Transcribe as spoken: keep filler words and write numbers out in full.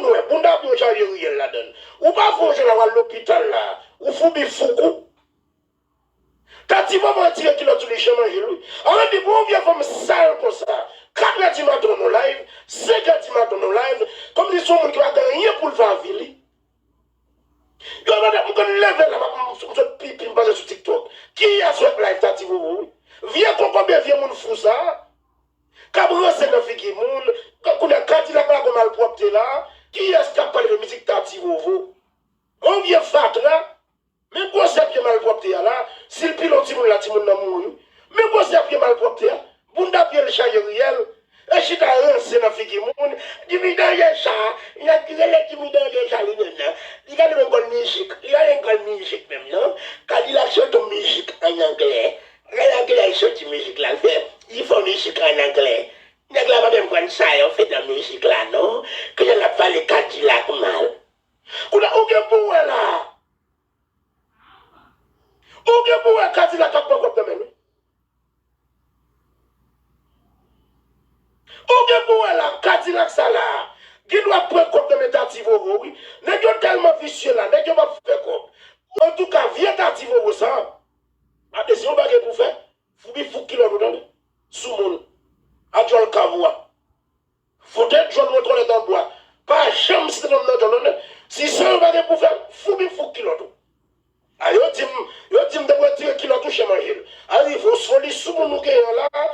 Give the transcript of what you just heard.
moun wè, bounda byen w chaje riyèl ladan l. Ou pa fè yon jan la w al lopital la, ou foubi fouk ou. Tati Vovo retire kilòt sou li, Jan Manjel wi. An di pou yon vye fanm sal konsa, kat è di maten w nan live, senk è di maten w nan live, kòmsi se yon moun ki pa gen anyen pou l fè a vi li. Yo mande m konn leve la, m ap m sot pipi, m pase sou TikTok. Kiyès wè live Tati Vovo wi? Vye kokobe, vye moun fou sa. K ap ranse nan figi moun. Kounye a Kadilak la gon malpwòpte la. Kiyès k ap pale de mizik Tati Vovo? On vye fatra. Men gwosè pye malpwòpte a la. Si l pile yon timoun la, timoun nan mouri. Men gwosè pye malpwòpte a. Bounda pye l chaje riyèl. E chita ranse nan figi moun. Jimmy Danje sa. Nèg ki rele Jimmy Danje sa li menm nan. Li pa menm konn mizik. Li pa menm konn mizik menm non. Kadilak se yon mizik an anglè. An anglè li soti mizik la l fè. Li fè mizik an anglè. Nèg la pa menm konn sa yo fè nan mizik la non. Kounye a l ap pale Kadilak mal. Kounye a ou gen pou wè la. Ou gen pou wè Kadilak ap pran kòb nan men nou. Ou gen pou wè la, Kadilak sa la. Gen dwa pran kòb nan men Tati Vovo wi. Nèg yo tèlman visye la, nèg yo p ap fè kòb. Antouka, vye Tati Vovo sa. Ap de se yon bagay pou fè. Foubi fouk kilòt ou tande. Sou moun. A djòl kav ou a. Fout djòl motwonèt anbwa. Pa janm site non m nan djòl non. Si se yon bagay pou fè, foubi fouk kilòt ou. A yo di m, yo di m depi w retire kilòt ou Jan Manjel. A rive w sou li sou moun ou genyen an la,